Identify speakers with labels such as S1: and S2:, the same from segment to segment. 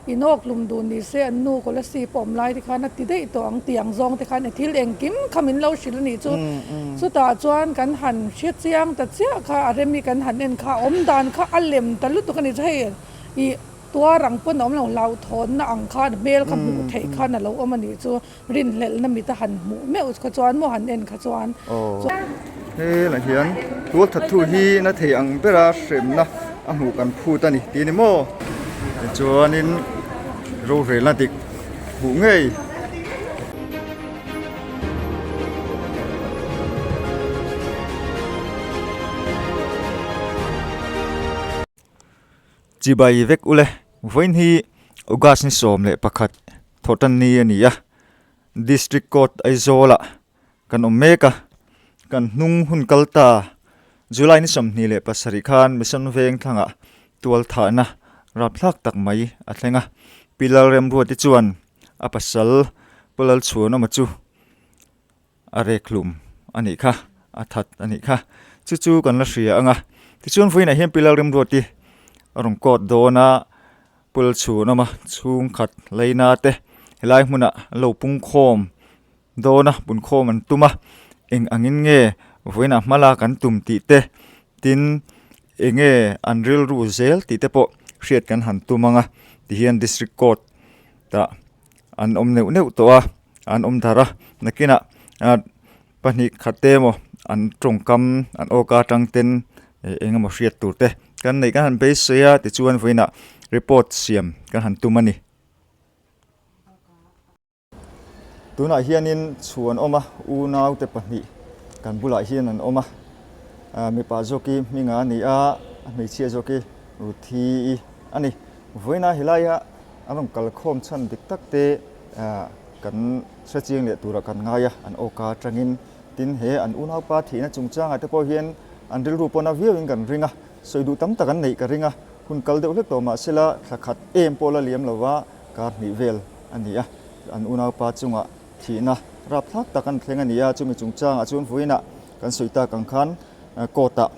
S1: Inawkhlum duh ni se an nu Kolasib a awm lai te khan a ti daih tawh ang tih ang zawng te khan e thil engkim kha min lo hrilh a nih chu. Chutah chuan kan han hre chiang ta chiah kha a rem i kan han en kha a awm dan kha a lem ta lutuk a ni chu hei ih tuar ang pawn a awm lo hlauhthawnna ang khan hmel kha hmuh theih khan a lo awm a nih chu rinhlelhna mit a han hmuh meuh kha chuan maw han en kha chuan.
S2: Aw helaiah hian tualthattu hi na thei ang bera hremna a hmuh kan phut a ni tih a ni maw tichuanin rorelna dik hmuh ngei. Chibai vek ule vawiin hi August ni 11 thawhtan ni a ni a District Court Aizawl ah kan awm mek a kan hnung hun kal ta July ni 27 khan Mission Veng thlangah tual thahna rapthlak tak mai a thleng a Pi Lalremruati chuan a pasal Pu Lalchhuanawma chu a rek hlum a nih kha, a that a nih kha. Chu chu kan la hria ang a. Tichuan vawiinah hian Pi Lalrimruati a rawn court dawn a, Pu Lalchhunawma chhungkhat Leina te helai hmunah an lo pungkhawm dawn a, punkhawm an tum a. Eng angin nge vawiinah hma lak an tum tih te, tin eng nge an rilru zel tih te pawh hriat kan han tum ang a. Tihian District Court tah an awm neuh neuh tawh a. an awm darh a nakinah ah pahnih khat te emaw an tawngkam an awka atang ten eng emaw hriat tur te kan neih kan han beisei a tichuan vawiinah report siam kan han tum a ni. Tunah hianin chhuan awm a unau te pahnih kan bulah hian an awm a ah mipa zawk hi hming a ni a a hmeichhia zawk hi Ruthi a ni vawiinah helai a. An rawn kal khawm chhan dik tak te kan hre chiang leh turah kan ngai a, an awka atangin. Tin, he an unaupa thihna chungchangah te pawh hian an rilru pawn a viauin kan ring a, sawi duh tam tak an neih ka ring a, hun kal deuh hlek tawh mah sela thla khat em pawh la liam lova kar hnih vel a ni a, an unaupa chungah thihna rapthlak tak an thleng a ni a, chumi chungchangah chuan vawiinah kan sawi tak ang khan court-ah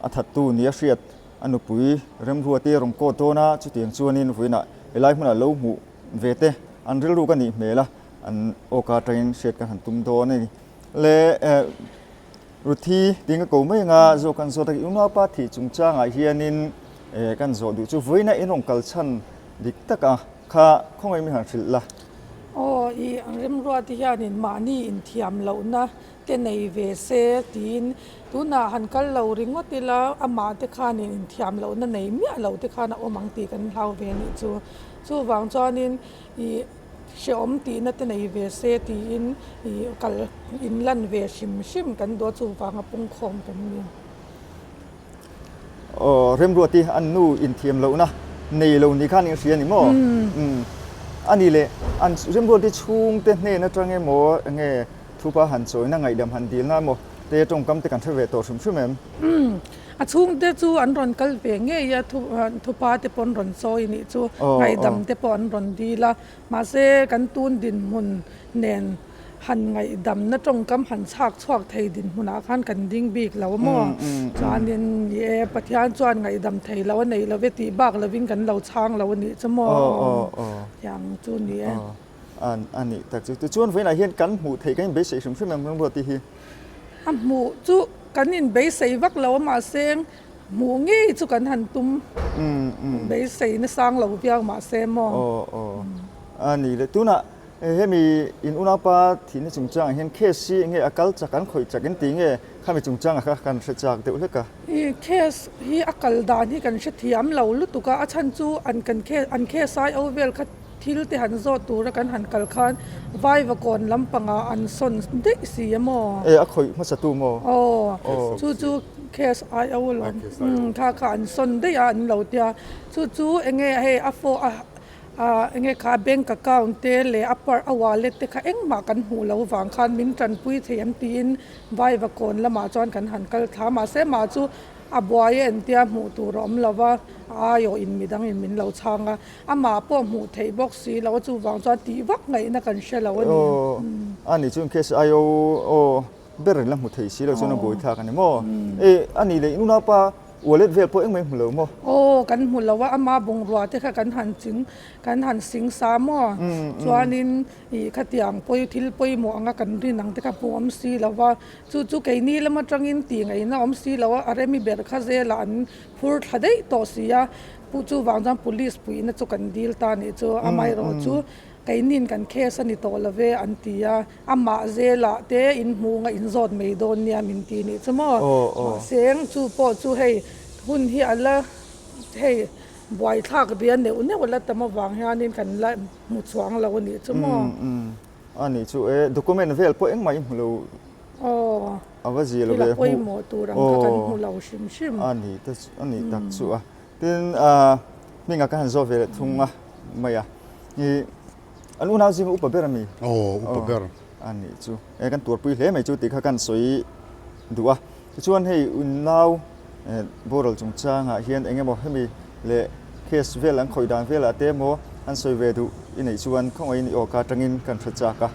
S2: A thattu nia hriat a nupui Remruati a rawn court dawn a, chutiang chuanin vawiinah helai hmunah lo hmuh ve te an rilru ka nih hmel a, an awka atangin hriat kan han tum dawn a ni. Le Ruthi tiin ka ko mai anga zawk kan zawt a, i unaupa thih chungchangah hianin kan zawh duh chu vawiinah in rawn kal chhan dik tak a kha khawngaih mi han hrilh la.
S1: Aw, i Remruati hianin mahni inthiam lohna te nei ve se tiin tunah han kal lo ringawt ila amah te khanin inthiam lohna nei miah lo te khan a awm ang tih kan hlau ve anih chu. Chuvang chuanin ih hrehawm tihna te nei ve se tiin ih kal inlan ve hrim hrim kan duh a chuvanga pungkhawm kan ni.
S2: Aw Remruati an nu inthiam lohna nei lo ni khan inhria ni maw? Umm a ni le an Remruati chhungte hnen atang emaw enge Thupa han chawina ngaihdam han dilna emaw te tawngkam te kan hre ve tawh hrim hrim em?
S1: Umm, a chhungte chu an rawn kal ve ngei a, thupa te pawh an rawn chawi nih chu ngaihdam te pawh an rawn dil a, mahse kan tun dinhmun nen han ngaihdamna tawngkam han chhak chhuak thei dinhmunah khan kan ding bik lo maw? Chuanin ni e, Pathian chuan ngaihdam thei lo a nei lo ve tih bak lovin kan lo chhang lo a nih chu maw? Tiang chu ni e.
S2: An a nih tak chu. Tichuan vawiinah hian kan hmuh theih kan inbeisei hrim hrim em Remruati hi?
S1: A hmuh chu kan inbeisei vak lo a mahse hmuh ngei chu kan han tum beisei nasang lo viau mahse maw?
S2: Aw aw a ni le. Tunah hemi in unaupa thihna chungchangah hian case hi enge a kal chak an khawih chak in tih nge khami chungchangah kha kan hre chak deuh hlek a?
S1: I case hi a kal dan hi kan hrethiam lo lutuk a, a chhan chu an kan case an case ai o vel kha Thil te han zawt tura kan han kal khan Vaivakawn lampangah an sawn daih si a maw?
S2: E, a khawih hmasa tu maw?
S1: Aw, chu chu case ai o alawm. Umm, kha kha an sawn daih a an lo tia. Chu chu enge hei a pho a enge kha bank account te leh a par a wallet te kha engmah kan hmuh lo vang khan min tanpui thei an tiin Vaivakawn lamah chuan kan han kal thla a. Mahse mah chu a buai a entia hmuh tur a awm lo va, a aiawh in midang in min lo chhang a. Amah pawh hmuh theih bawk si lo a, chuvang chuan tih vak ngaihna kan hre lo a ni.
S2: Aw, a ni chuan case IO aw ber in la hmu thei si lo chuan a buai thlak a ni maw? E, a ni leh in unaupa Wallet vel pawh engmah i hmu lo maw?
S1: Aw, kan hmu lo a, ama bungrua te kha kan han ching, kan han sing sa maw? Chuanin ih khatiang pawi thil pawimawh anga kan rin ang te kha hmu awm si lo va, chu chu keini lam atangin tih ngaihna awm si lo a, a remi ber kha zelah an phur thla daih tawh si a, pu chuvang chuan police puihna chu kan dil ta nih chu, amaherawhchu keinin kan case a ni tawh lo ve an ti a. Amah zelah te in hmunga in zawt mai dawn nia min ti nih chu maw? Mahse chu pawh chu hei hun hi a la hei buaithlak ria neuh neuh a la tam avang hianin kan la hmu chhuang lo a nih chu maw?
S2: A nih chu e, document vel pawh engmah i hmu lo a va zia lo ve.
S1: Thil a pawimawh tur ang kha kan hmu lo hrim hrim.
S2: A nih te a nih tak chu a. Tin hmingah ka han zawt ve leh thung a mai a. An unau zinga upa ber a mi?
S3: Aw, upa ber.
S2: A nih chu. E, kan tuarpui hle mai chu tih kha kan sawi duh a. Tichuan hei unau boral chungchangah hian eng emaw hemi leh case vel an khawih dan velah te emaw an sawi ve duh i neih chuan khawngaihin i awka atangin kan hre chak a.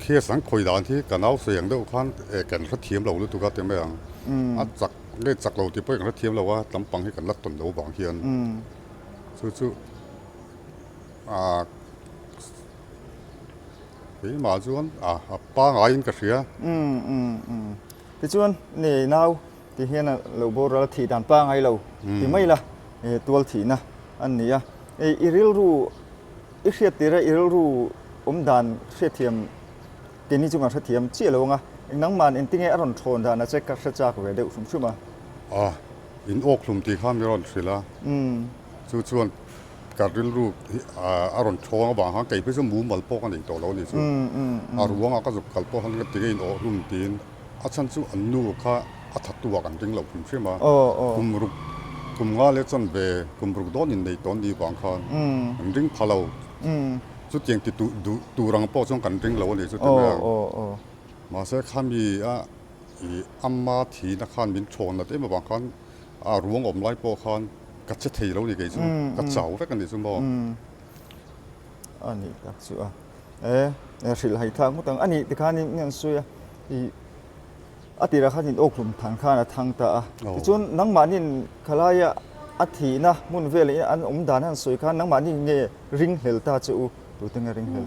S3: Case an khawih dan hi ka nau sawi ang deuh khan kan hrethiam lo lutuk a ti mai ang. A chak. Nge chak lo tih pawh i kan hrethiam lo a, tlampang hi kan la tawn lo vang hian chu chu ah keimah chuan ah a pangaiin ka hria.
S2: Umm umm umm tichuan nei nau ti hian a lo boral a thih dan pangai lo ti mai la tual thihna an ni a, i rilru i hriat tir a i rilru awm dan hriatthiam Keini chu kan hrethiam chiah lo anga, nangman engtinge a rawn thawn dan a che ka hre chak ve deuh hrum hrum a.
S3: A, in awk hlum tih kha mi rawn hrilh a, chu chuan ka rilru hi a rawn thawng avang khan kei phei chu mumal pawh ka nei tawh lo a ni chu. A ruangah ka zuk kal pawh khan ka tinge in awh hlum tiin a chhan chu an nu kha a thattu ah kan ring lo hrim hrim a, kum ruk kum nga leh chuan ve kum ruk dawn in nei tawh an nih vang khan an ring pha lo. Chutiang ti duh tur ang pawh chuan kan ring lo a ni chu ti mai ang. Mahse khami a ih amma thihna khan min thawn nat em avang khan a ruang awm lai pawh khan ka che thei lo a ni kei chu, ka chau vek a ni chu maw.
S2: A nih tak chu a. E hrilh hai thlak ngawt ang. A nih tikhanin in an sawi a, ih A tirah khan in awkhlum than khan a thang ta a. Tichuan nangmahniin khalaia a thihna hmun velah an awm dan han sawi khan nangmahni nge ringhlel ta che u? Tute nge ringhlel?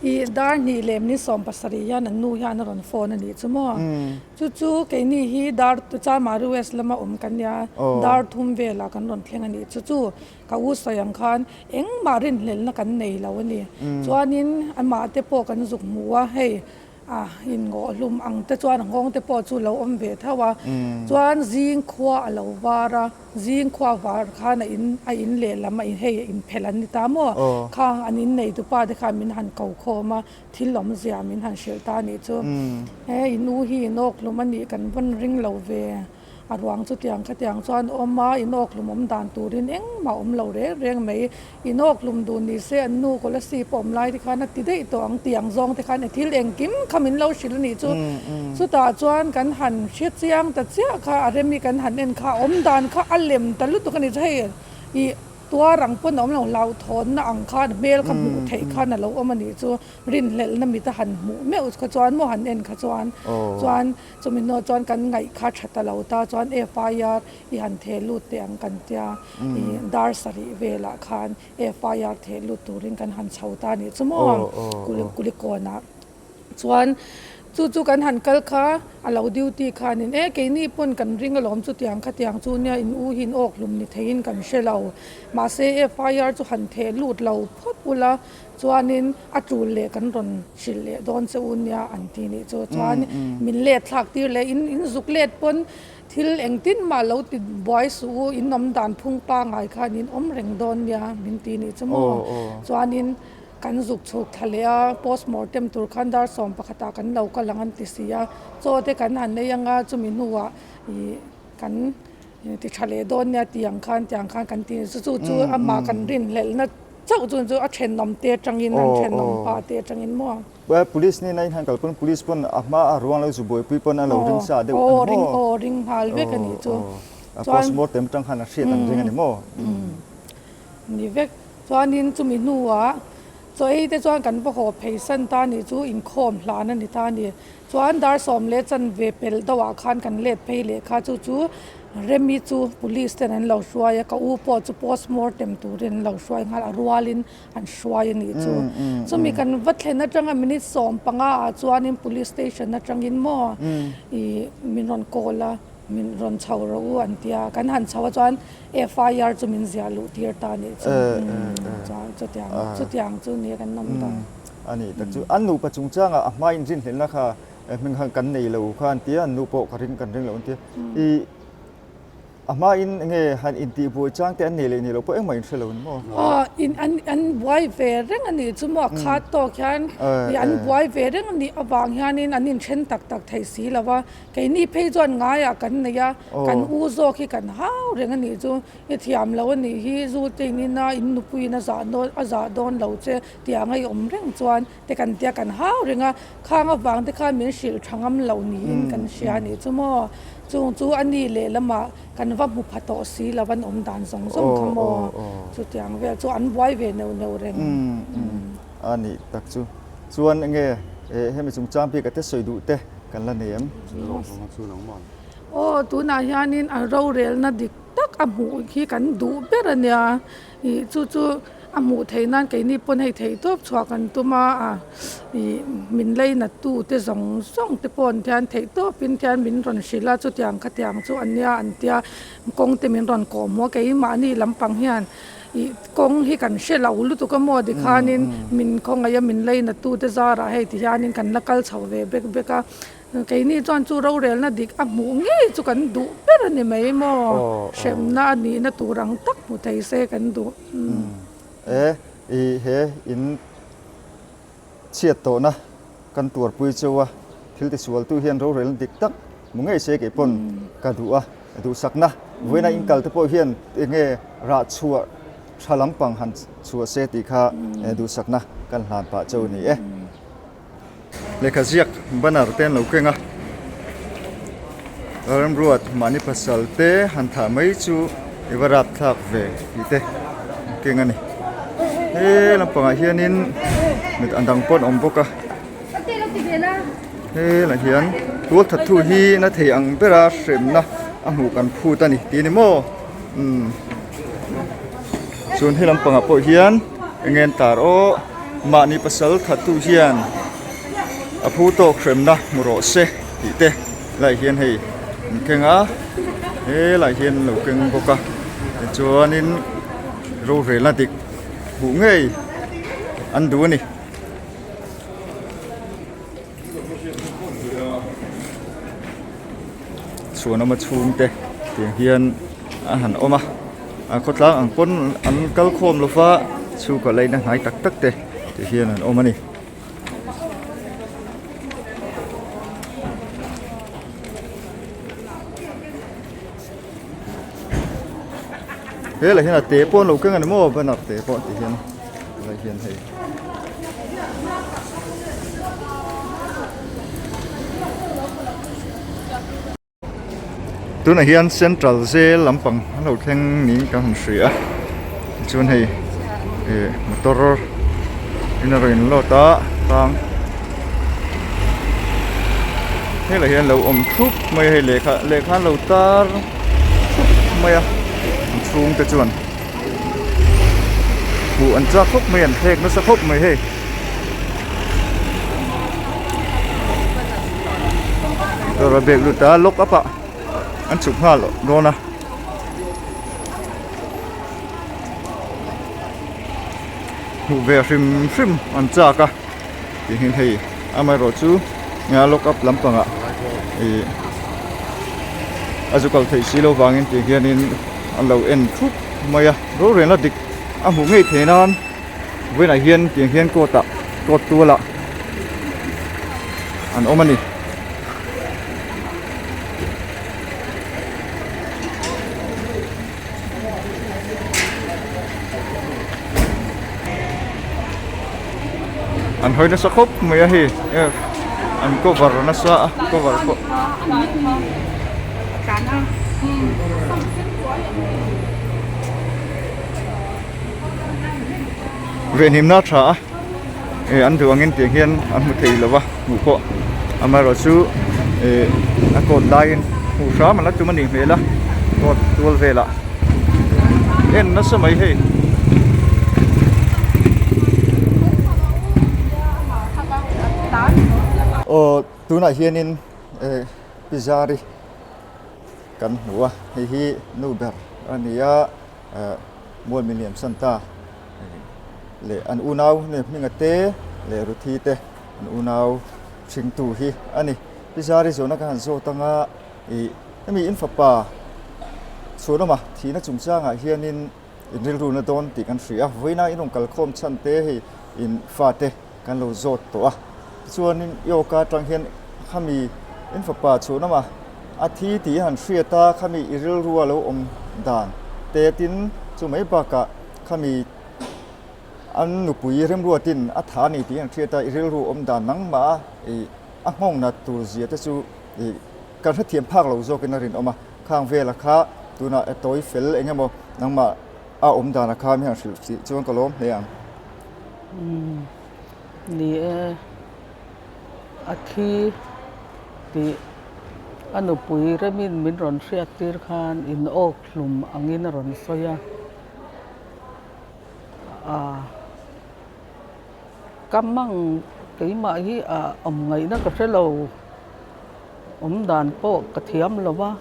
S1: I dar hnih lem ni 70 hian an nu hian a rawn phone a nih chu maw? Chu chu keini hi dar Chamari West lama awm kan nia, dar thum velah kan rawn thleng a nih chu. Chu ka u sawi ang khan engmah rinhlelna kan nei lo a ni. Chuanin amah te pawh kan zuk hmu a, hei A inngawh hlum ang te chuan a nghawng te pawh chu lo awm ve tho a, chuan zing khua a lo var a, zing khua var khan a in a in lehlam a hei a inphelh an ni ta maw? Khang an innei tupa te khan min han ko khawm a, thil awmzia min han hrilh ta a nih chu. He in u hi inawk hlum a nih kan vawn ring lo ve. A ruang chu tiang khatiang chuan awm a, inawkhlum awm dan turin engmah awm lo reng reng mai. Inawkhlum dun ni se an nu Kolasi pawh awm lai te khan a ti daih tawh ang tiang zawng te khan e thil engkim kha min lo hrilh a nih chu. Chutah chuan kan han hre chiang ta chiah kha a remi kan han en kha awm dan kha a lem ta lutuk a ni chu hei ih tuar ang pawn a awm lo hlauhthawnna ang khan hmel kha hmuh theih khan a lo awm a nih chu rinhlelhna mit a han hmuh meuh kha chuan maw han en kha chuan chuan Chumi hnuah chuan kan ngaih kha tha ta lo ta chuan FIR i han theh lut teh ang kan tia i dar sarih velah khan FIR theh lut turin kan han chho ta a nih chu maw Kulikawnah chuan chu chu kan han kal kha a lo duty khanin e keini pawn kan ring alawm chutiang khatiang chu nia in u hi in awk hlum ni theiin kan hre lo mahse FIR chu han theh lut lo phawt ula Chuanin a tul leh kan rawn hrilh leh dawn che u nia an ti nih chu. Chuan min let thlak tir leh in in zuk let pawn thil engtin mah lo ti buai suh u, in awm dan phung pangai khan in awm reng dawn nia min ti nih chu maw. Chuanin kan zuk chhuk thla leh a, postmortem tur khan dar 11 ah kan lo kal ang an ti si a, chaw te kan han ei anga chumi hnuah ih kan ti tha leh dawn nia tiang khan tiang khan kan ti chu chu chu amah kan rinhlelhna Chauh chuan chu a thenawm te atangin an thenawm pa te atangin maw.
S2: Well police nen a inhan kal pawn police pawn a hma a ruang lo zu buaipui pawn a lo ring sa deuh a ni maw.
S1: Aw ring nghal vek a nih chu.
S2: A postmortem atang khan a hriat an ring a ni maw.
S1: Ni vek. Chuanin chumi hnuah. Chaw ei te chuan kan va haw phei san ta nih chu inkhawm hlan a ni ta a ni. Chuan dar sawm leh chanve pelh deuh ah khan kan let phei leh kha chu chu Remi chu police ten an lo hruai a, ka u pawh chu postmortem turin an lo hruai nghal a rualin an hruai a nih chu. Chumi kan va thlen atanga minute 15 ah chuanin police station atangin maw ih min rawn call a, min rawn chho rawh u an ti a, kan han chho a chuan FIR chu min ziah luh tir ta a nih chu. Chuan chutiang chutiang chu nia kan awm ta.
S2: A nih tak chu an nupa chungchanga a hma inrinhlelhna kha hming khan kan nei lo kha an tia an nu pawh ka ring kan ring lo an tia i a hma in enge han intih buai chang te an nei leh nei lo pawh engmah in hre lo ni maw?
S1: Aw in an an buai ve reng a nih chu maw a khat tawk hian i an buai ve reng a nih avang hianin an inthen tak tak thei si lo va keini phei chuan ngaiah kan nei a kan u zawk hi kan hau reng a nih chu i thiam lo a nih hi zu te in ina in nupuiin a zah dawn a zah dawn lo che tih anga i awm reng chuan te kan tia kan hau reng a, khang avang te khan min hrilh tha ngam lo niin kan hria a nih chu maw, chung chu a ni lehlamah kan va hmu pha tawh si lo an awm dan zawng zawng kha maw, chutiang vel chu an buai ve neuh neuh reng.
S2: A nih tak chu, chuan enge hemi chungchang bik a te sawi duh te kan la nei em?
S1: Aw tunah hianin a rorelna dik tak a hmuh hi kan duh ber a nia, ih chu chu. A hmuh theih nan keini pawn hei theih tawp chhuah kan tum a a ih min leinat tu te zawng zawng te pawh an hian theih tawp in hian min rawn hrilh a chutiang khatiang chu a nia an tia kawng te min rawn kawh hmuh a keimahni lampang hian ih kawng hi kan hre lo lutuk a maw tikhanin min khawngaih a min leinat tu te zarah hei ti hianin kan la kal chho ve bek bek a. Keini chuan chu rorelna dik a hmuh ngei chu kan duh ber a ni mai maw? Hremna a nihna tur ang tak hmu thei se kan duh.
S2: E, i he in chhiat tawhna kan tuarpui cheu a, thil tisualtu hian rorelna dik tak hmu ngei se kei pawn ka duh a, duhsakna vawiina in kal te pawh hian enge rah chhuah tha lampang han chhuah se tih kha duhsakna kan hlan pah cheu a ni e. Lehkha ziak banner te an lo keng a, Remruat mahni pasal te han thah mai chu i va rap thlak ve tih te an keng a ni. He lampangah hianin mit an dang pawh an awm bawk a, helaiah hian tual thattu hi na thei ang bera hremna a hmuh kan phut a ni tih a ni maw umm chuan he lampangah pawh hian eng nge an tar aw. Mahni pasal thattu hian a phu tawk hremna hmu rawh se tih te lai hian hei an keng a, helai hian an lo keng bawk a tichuanin rorelna dik hmuh ngei an duh a ni. Chhuanawma chhungte tiang hian a han awm a a khawtlang ang pawn an kal khawm lo va chhungkaw laina hnai tak tak te ti hian an awm a ni. Helai hian a te pawh an lo keng a ni maw banner te pawh ti hian helai hian hei. Tunah hian central zel lampang an lo thleng niin ka han hria a tichuan hei ih motor in a rawn in load a tang helai hian lo awm thup mai a hei lehkha lehkha an lo tar thup mai a an chhung te chuan hmuh an chak khawp mai an thlek nasa khawp mai hei. Motor a bag lut a lock up ah an chhuk nghal dawn a. Hmuh ve hrim hrim an chak a tih hian hei amaherawh chu nia lock up lampangah ih a zu kal theih si lo vangin tih hianin an lo en thup mai a rorelna dik a hmuh ngei theih nan vawiinah hian tiang hian court ah court tual ah an awm a ni. An hawi nasa khawp mai a hei an cover nasa a cover pawh. Venhimna a tha a. eh an duh angin tiang hian an hmu thei lo va hmuh pawh amaherawh chu eh a kawt laiin hmuh hram an la tum a nih hmel a kawt tual velah en nasa mai hei. Aw tunah hianin eh pi zari kan hmu a hei hi nu ber a ni a eh mual mi liam san ta leh an unau nge hminga te leh Ruthi te an unau hringtu hi a ni. Pi Zari zawhna ka han zawt anga ih hemi in fapa chhuanawma thihna chungchangah hianin in rilruna dawn tih kan hria a, vawiina in rawn kalkhawm chhan te hei in fate kan lo zawt tawh a, tichuanin i awka atang hian khami in fapa chhuanawma a thi tih i han hriat a, khami i rilrua lo awm dan te tin chu mai bakah khami an nupui remruatin a tha a ni tih an hriat a, i rilru awm dan nangmah a ih a nghawng nat tur zia te chu ih kan hrethiam phak lo zawkin a rinawm a, khang vela kha tunah a tawi fel eng emaw nangmah a awm dana kha mi han hrilh tih chuan ka lawm hle ang.
S4: Umm ni e, a thi tih a nupui remin min rawn hriat tir khan in awk hlum angin a rawn sawi a. Ah ka mang keimah hi ah awm ngaihna ka hre lo awm dan pawh ka thiam lo va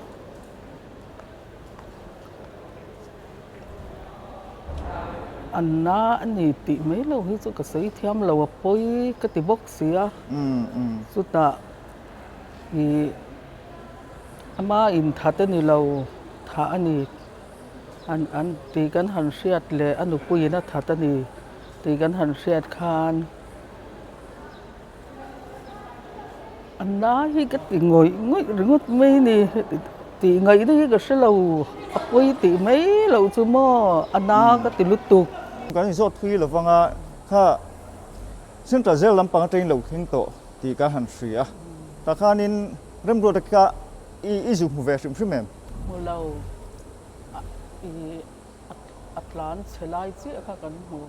S4: an na a ni tih mai lo hi chu ka sawi thiam lo a pawi ka ti bawk si a chutah ih ama inthat a ni lo thah a ni. An an tih kan han hriat leh a nupuiin a that a ni tih kan han hriat khan a na hi ka ti ngawih ngawih ringawt mai a ni tih ngaihna hi ka hre lo a pawi tih mai loh chu maw a na ka ti lutuk.
S2: Kan inzawt phui lo vang a, kha Central Jail lampang atangin lo thleng tawh tih ka han hria a, tah khanin Remruata kha I i zu hmu ve hrim hrim em?
S4: Hmu lo. I a tlan chhe lai chiah kha kan hmu.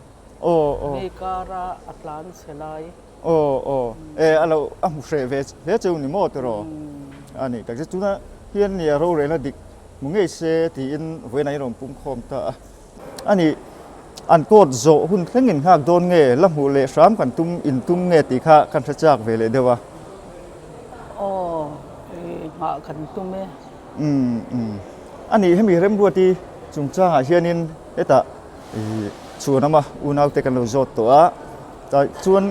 S2: Aw aw.
S4: Mi kara a tlan chhe lai.
S2: Aw aw. E a lo a hmu hreh ve hle cheu ni maw tiraw? A nih tak che tuna hian nia rorelna dik hmu ngei se tiin vawiin a rawn pum khawm ta a. A nih an court zawh hun thleng in nghak dawn nge la hmuh leh hram kan tum in tum nge tih kha kan hre chak ve leh deuh a.
S4: Aw i nghah kan tum e.
S2: Umm umm a nih hemi Remruati chungchangah hianin hetah i chhuanawma unaute kan lo zawt tawh a tah chuan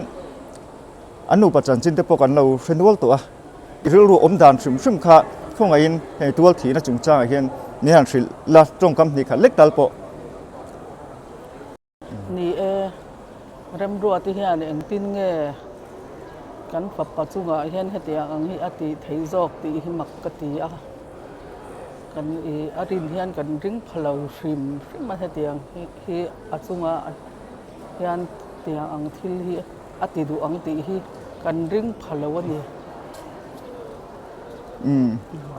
S2: an nupa chanchin te pawh kan lo hre nual tawh a, i rilru awm dan hrim hrim kha khawngaihin hei tual thihna chungchangah hian min han hrilh la tawngkam hnih khat lek tal pawh.
S4: Ni e, Remruati hian engtin nge kan fapa chungah hian hetiang ang hi a tih theih zawk tih hi mak ka ti a, kan i a rin hian kan ring pha lo hrim hrim a hetiang hi a chungah hian tiang ang thil hi a ti duh ang tih hi kan ring pha lo a ni.
S2: Umm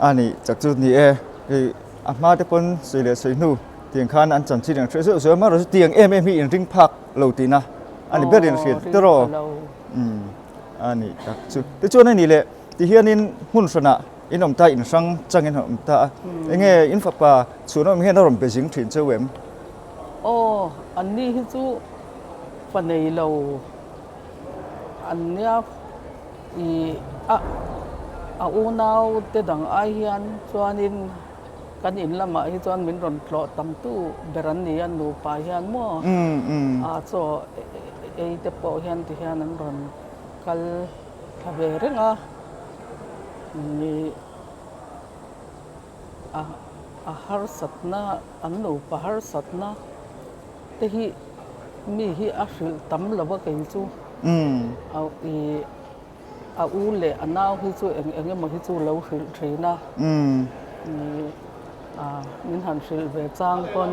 S2: a ni chak chu ni e, hei a hma te pawn sawi leh sawi hnu tiang khan an chanchin ang hriat zeuh zeuh a, amaherawhchu tiang em em hi in ring phak lo tihna a ni ber in hriat tiraw? Umm a ni tak chu. Tichuan a ni leh tihianin hmun hranah in awm ta in hrang changin a awm ta a, enge in fapa chhun awm hian a rawn be zing thin cheu em?
S4: Aw, anni hi chu fa nei lo an nia ih a a unau te dang ai hian chuanin kan in lamah hi chuan min rawn tlawh tam tu ber an ni a nupa hian maw a chaw ei te pawh hian ti hian an rawn kal thla ve reng a ih. A a harsatna an nupa harsatna te hi mi hi a hrilh tam lo a kei chu a ih a u leh a nau hi chu eng eng emaw hi chu lo hrilh thin a ih a min han hrilh ve chang pawn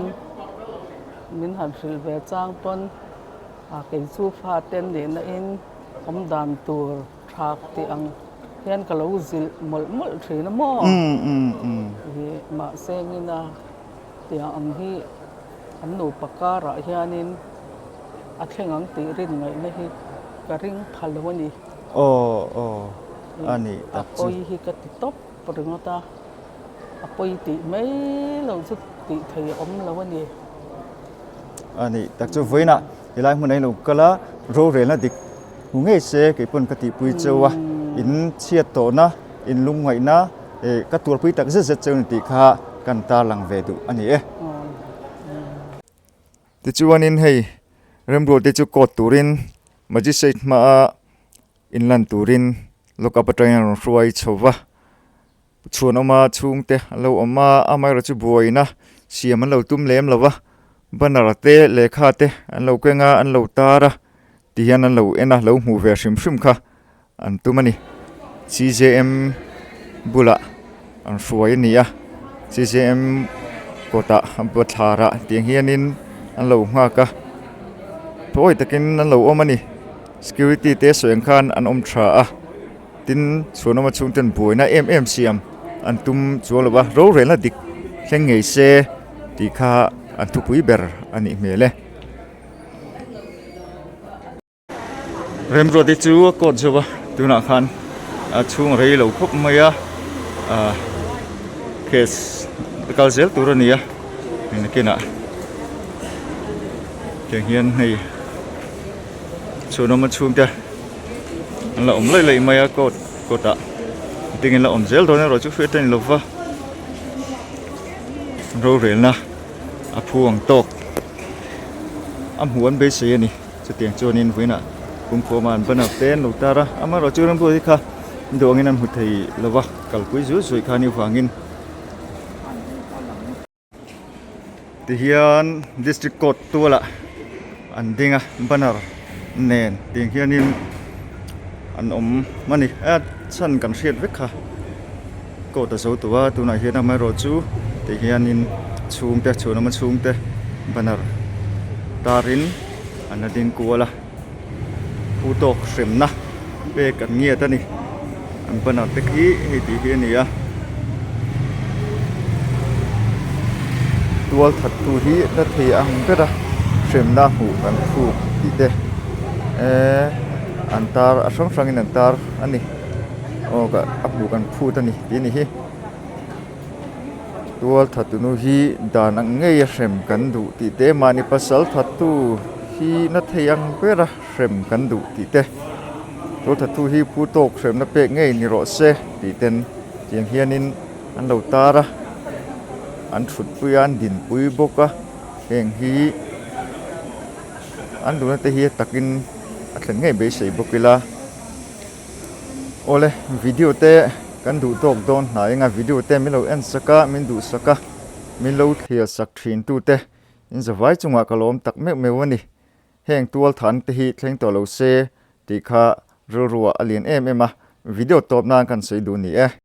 S4: min han hrilh ve chang pawn a kei chu fate an nihna in awm dan tur. Thlak tih ang hian ka lo zilh mawlh mawlh thin a maw? Ih mahse ngina tiang ang hi an nupa karah hianin a thleng ang tih rin ngaihna hi ka ring pha lo a ni.
S2: Aw aw a ni tak chu.
S4: A pawi hi ka ti tawp ringawt a, a pawi tih mai lo chu tih thei a awm lo a ni.
S2: A ni tak chu vawiinah helai hmun a in lo kal a, rorelna dik hmu ngei se kei pawn ka tihpui cheu a, in chhiat tawhna, in lungngaihna eh ka tuarpui tak zet zet cheu ni tih kha kan tarlang ve duh a ni e. Tichuanin hei remrualte chu court turin magistrate hmaa inlan turin lock up atangin a rawn hruai chho va, chhuanawma chhungte an lo awm a, amaherawhchu buaina siam an lo tum lem lo va, banner te lehkha te an lo keng a an lo tar a tihian an lo en a lo hmuh ve hrim hrim kha an tum a ni. CJM bulah an hruai a ni a, CJM kawtah bathlarah tiang hianin an lo nghak a, thawi takin an lo awm a ni. Security te sawi ang khan an awm tha a, tin chhuanawma chhungten buaina em em siam an tum chuang lo va, rorelna dik thleng ngei se tih kha an thupui ber a nih hmel e. Remruati chu a coat zo a tunah khan a chhung a rei lo khawp mai a ah case a kal zel tur a ni a hei nakinah tiang hian hei chhuanawma chhungte an la awm laih laih mai a coat coat ah engtin la awm zel dawn erawh chu hriat a ni lova rorelna a phu ang tawk a hmuh an beisei a ni. Chutiang chuanin vawiinah pumkhuama an banner te an lo tar a, amaherawhchu rambuai hi kha duh angin an hmu thei lo va, kalpui zui zui kha ni vangin tihian district court tualah an ding a banner nen tiang hianin an awm a ni a chhan kan hriat vek kha court a zo tawh a tunah hian amaherawhchu tihianin chhungte chhuanawma chhungte banner tarin an la ding kual a phu tawk hremna pek an ngiat a ni an banner te khi hei tih hi a ni a tual that tu hi la thei ang ber a hremna hmuh kan phut tih te eee an tar a hrang hrangin an tar a ni aw ka a hmuh kan phut a ni tih a ni hi. Tual thatunu hi dan ang ngei a hrem kan duh tih te mahni pasal thattu hi na thei ang ber a hrem kan duh tih te tual thattu hi phu tawk hremna pek ngei ni rawh se tih ten tiang hianin an lo tar a an thutpui a an dinpui bawk a heng hi an duhna te hi a takin a thlen ngei beisei bawk ila. Awle video te kan duh tawk dawn hnai anga video te min lo en sak a min duh sak a min lo thlir sak thin tu te in zavai chungah ka lawm tak meuh meuh a ni heng tual than te hi thleng tawh lo se tih kha rilruah a lian em em a video tawp nan kan sawi duh ni e.